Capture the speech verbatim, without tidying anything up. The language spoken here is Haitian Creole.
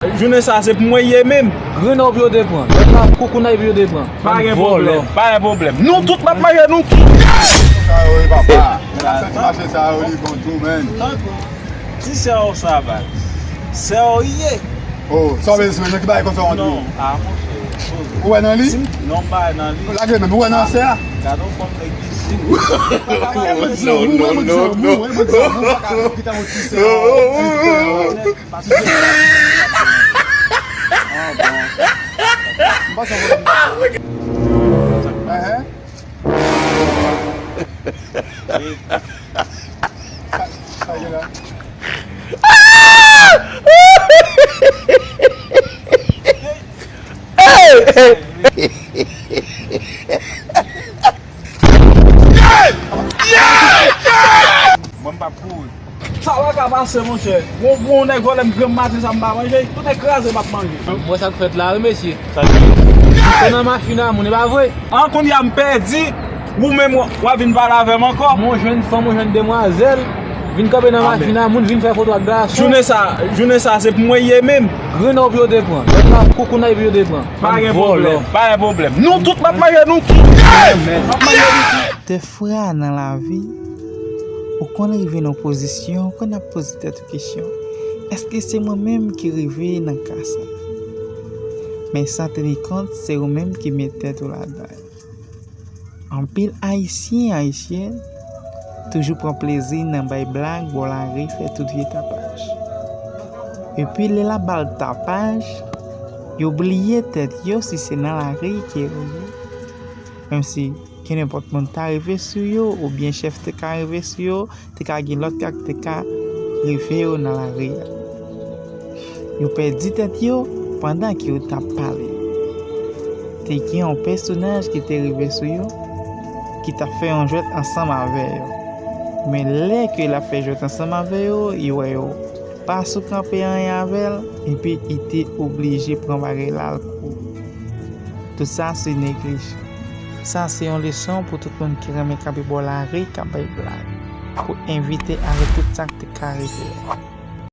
Jounen sa se pou mwen ye menm. Grenn ou pou yo te pran. Lòt la koukounay pou yo te pran. Pa gen pwoblèm, pa gen pwoblèm. Nou tout n ap manje nou tout. Sa yo ye papa. Men afè ti mache sa yo li bon tou, men. Ti sè w sa, baz. Sè w ye. Oh, sa w bezwen, nan ki bagay konsa w antre? Non, a monchè. Ou wè nan li? Non, m pa wè nan li. Lage men, ou wè nan sè a? Gade yon kòm nèg isit. Non, non, non, non. Ou wè mwen di sa, ou wè mwen di sa, ou pa ka kite yon ti sè. Mwen m p ap kouri. Sa pa ka pase, monchè. Gon, gon nèg vòlè m grenn maten sa m pa manje. Tout nèg kraze m ap manje. M wè sa k fèt la, wi, mesye. Sa k fèt? Ou nan machin a moun, e pa vre? An, kounye a m pèdi. Ou menm w ap vin pale avè m ankò. Mwen jwenn fanm, mwen jwenn demwazèl. Vin kanpe nan machin a moun, vin fè foto ak gason. Jounen sa, jounen sa se pou mwen ye menm. Grenn ou pou yo te pran. Lòt la koukounay pou yo te pran. Pa gen pwoblèm, pa gen pwoblèm. Nou tout n ap manje nou tout. N ap manje nou tout. Dèfwa nan lavi, ou konn rive nan yon pozisyon, ou konn ap poze tèt ou kesyon, èske se mwen menm ki rive nan ka sa? Men san teni kont, se ou menm ki met tèt ou ladan l. Anpil Ayisyen, Ayisyèn toujou pran plezi nan bay blag bò lari, fè tout vye tapaj. Epi lè l ap ba l tapaj, yo bliye tèt yo si se nan lari ke yo ye. Menm si kenenpòt moun ta rive sou yo, oubyen chèf te ka rive sou yo, te ka gen lòt ka ki te ka rive yo nan lari a. Yo pèdi tèt yo pandan ke yo t ap pale. Te gen yon pèsonaj ki te rive sou yo, ki t ap fè yon jwèt ansanm avè yo. Men lè ke l ap fè jwèt ansanm avè yo, li wè yo pa sou kanpe anyen avè l, epi li te oblije pran bagay la al kouri. Tout sa se neglijans. Sa se yon leson pou tout moun ki renmen kanpe bò lari k ap bay blag, pou evite avèk tout sa k te ka rive.